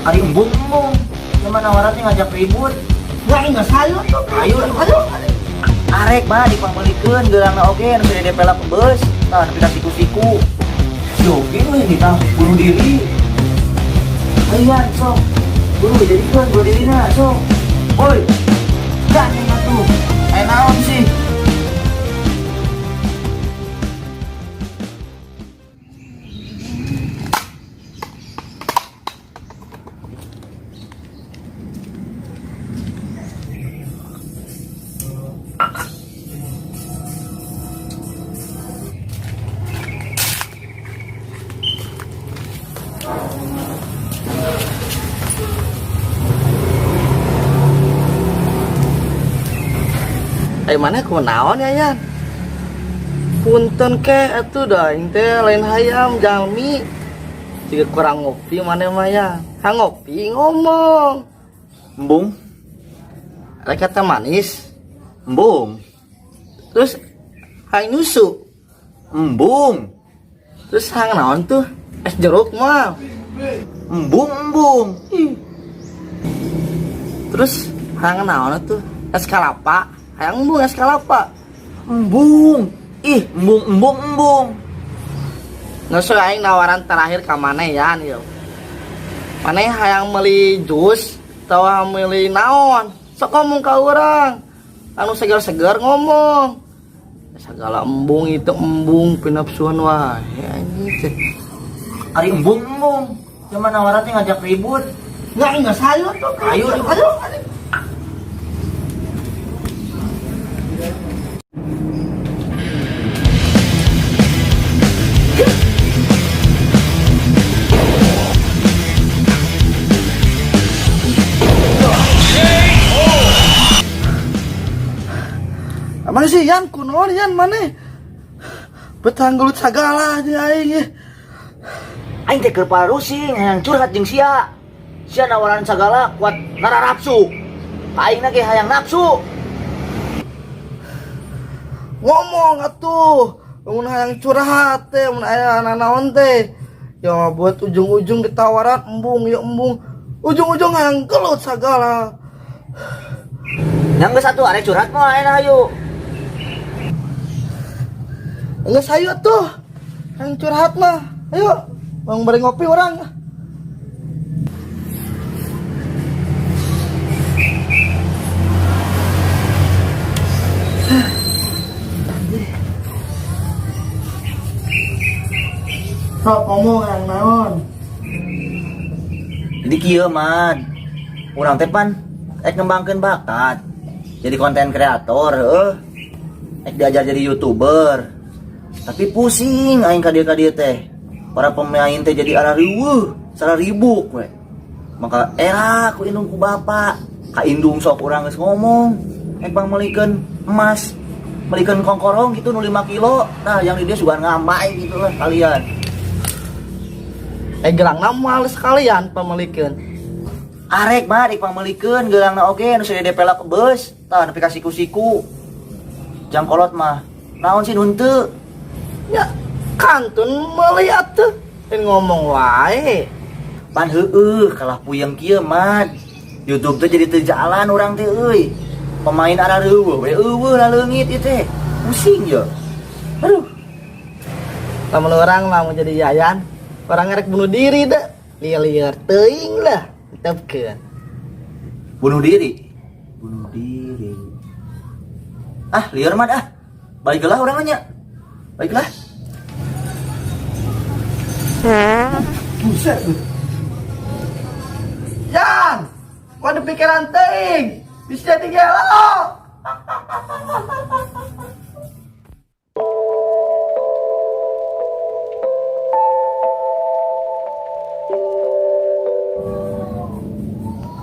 Ari embung-embung. Cuman nawaran teh ngajak ribut. Wah, enggak sayo tuh. Ayo, ayo. Arek mah dipangmeulikeun geulangna oge nu gede pelak beus. Tah nepi ka siku-siku. Joki we ditah bunuh diri. Ayan sok. Buru jadikeun bunuh dirina sok. Oi. Gandeng atuh. Aya naon sih? Eh mana kunaon ya Yan? Punten ke atuh da aing teh lain hayam jalmi. Jika kurang ngopi mana mah ya. Ha ngopi ngomong. Embung, Rek kata manis. embung, Terus hang nyusu. embung, Terus hang naon tuh? Es jeruk mah. embung, embung. Ih. Terus hang naon tuh? Es kelapa. Hayang embung es kelapa. Embung. Ih, embung, embung, embung. Nggak usah aing nawaran terakhir ka maneh Yan yo. Maneh hayang meuli jus atawa meuli naon? Sok ngomong ka urang. Anu seger-seger ngomong. Segala embung itu embung pinapsuan wae anjing teh. Ari embung, embung. Cuman nawaran teh ngajak ribut. Enggak sayo tuh. Ayo, ayo. Mana sih Yan kunaon Yan mana? Betang gelut sagala aja aing ye. Aing teh keur parusing hayang curhat jeung sia. Sia nawaran sagala kuat nararapsu. Ka aing ge hayang nafsu. Ngomong atuh, mun hayang curhat teh, mun aya nanaon teh. Ya buat ujung-ujung ditawaran embung ya embung. Ujung-ujung hayang gelut sagala. Yang geus atuh arek curhat mah ayeuna hayu. Geus hayu tuh. Hayang curhat mah. Ayo, bang bari ngopi urang. Sok ngomong yang naon. Jadi kieu man. Urang teh pan rek ngembangkeun bakat. Jadi konten kreator heuh. Rek diajar jadi YouTuber. Tapi pusing aing ka dieu teh. Para pemain teh jadi arah riweuh, sararibuk we. Maka era ku indung ku bapak. Ka indung sok urang geus ngomong, rek pangmeulikeun emas, meulikeun kongkorong gitu nu 5 kilo. Nah, yang di dia sugan ngamai gitu lah kalian. Gelangna moal sekalian pamelikeun. Arek mah rek pamelikeun geulangna oge nu sagede pelak beus, tah nepi ka siku-siku. Jang kolot mah naon sih nu henteu? Ya kantun meuli atuh. Ngomong wae. Pan heueuh kalah puyeng kieu mah. YouTube teh jadi teu jalan urang teh euy. Pemain arah reueuh we eueuh laleungit ieu teh. Pusing ye. Aduh. Lamun urang mah mau jadi yayan, orang ngerek bunuh diri deh. Lieur-lieur teuing lah. Tetepkeun. Bunuh diri. Bunuh diri. Ah, lieur mah dah. Baiklah urang nya. Baiklah. Buset. Yan, kok ada pikiran teuing? Bisa jadi gelo.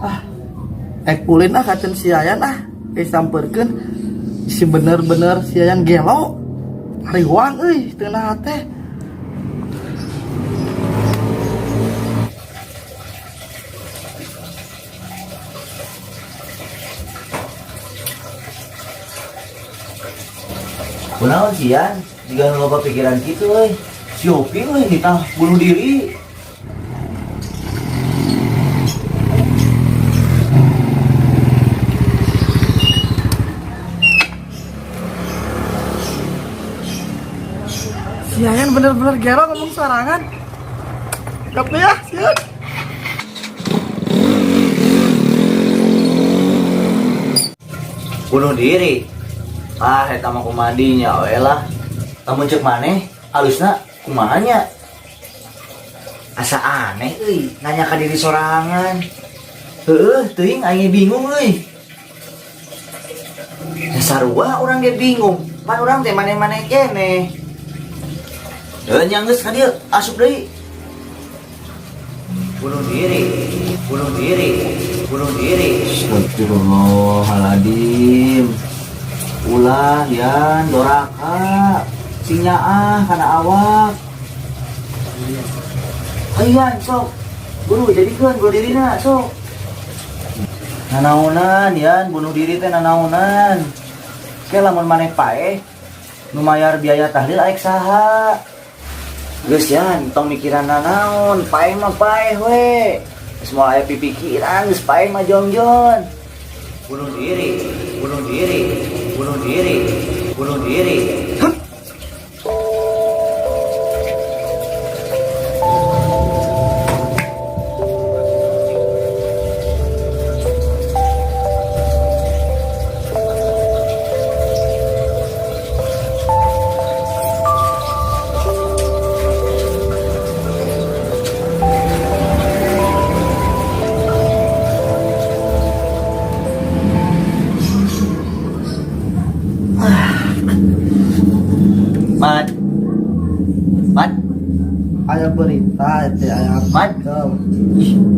Ah, ulin ah kacen si Yayan ah, sampeurkeun si bener-bener si Yayan gelo. Hariwang euy teu naha teh. Kunaon sih Yan? Jiga nu loba pikiran kitu euy. Si Opi euy ditah bunuh diri. Yan bener-bener gero ngomong sorangan. Tapi ya, siap. Bunuh diri. Ah, eta mah kumaha dinya we lah. Lamun cek maneh, alusna kumaha nya? Asa aneh euy, nanya ka diri sorangan. Heueuh, teuing aing bingung euy. Ya sarua urang ge bingung. Pan urang teh maneh-maneh keneh. Heuh nya geus ka dieu, asup deui. Bunuh diri, bunuh diri, bunuh diri. Astagfirullahaladzim. Ulah yan doraka. Sing nyaah kana awak. Ayan sok. Buru jadikeun bunuh dirina sok. Nanaonan yan bunuh diri teh nanaonan. Ke lamun maneh paeh nu mayar biaya tahlil aek saha? Geus yan, tong mikiran nanaon, paeh mah paeh we. Geus moal aya pipikiran, geus paeh mah jongjon. Bunuh diri, bunuh diri, bunuh diri, bunuh diri. Huh? Mat. Mat. Aya berita itu aya Mat. artikel.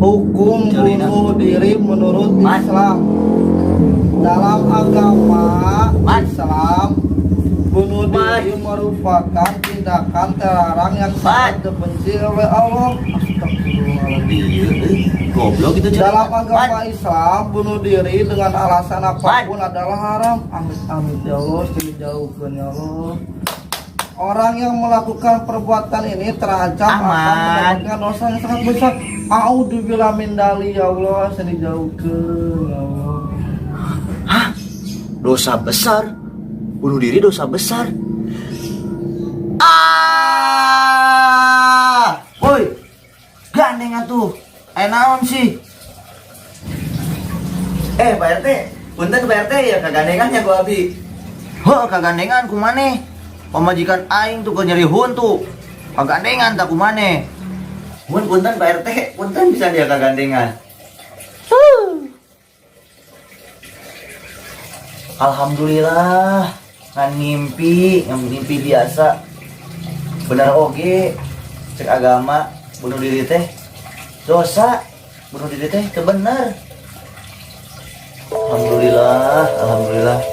Hukum Celina. bunuh diri menurut Mat. Islam. Dalam agama Mat. Islam, bunuh Mat. diri merupakan tindakan terlarang yang Mat. sangat dibenci oleh Allah. Astagfirullahaladzim. Goblok itu Celina. Dalam agama Mat. Islam, bunuh diri dengan alasan apapun adalah haram. Amit amit ya Allah, dijauhkan ya Allah. Orang yang melakukan perbuatan ini terancam akan Ahmad. mendapatkan dosa yang sangat besar. A'udzubillah min dzalik ya Allah, dijauhkan ya Allah. Hah? Dosa besar? Bunuh diri dosa besar? Ah! Woi. Gandeng atuh. Eh naon sih? Eh, Pak RT, punten Pak RT ya kagandengan nya ku abi. Heuh, kagandengan ku maneh. Pamajikan aing tuh keur nyeri huntu. Kagandengan tak ku maneh. Mun punten Pak RT, punten bisa dia kagandengan. Huh. Alhamdulillah, ngan ngimpi, ngan ngimpi biasa. Bener oge, cek agama bunuh diri teh dosa, bunuh diri teh teu bener. Alhamdulillah, alhamdulillah.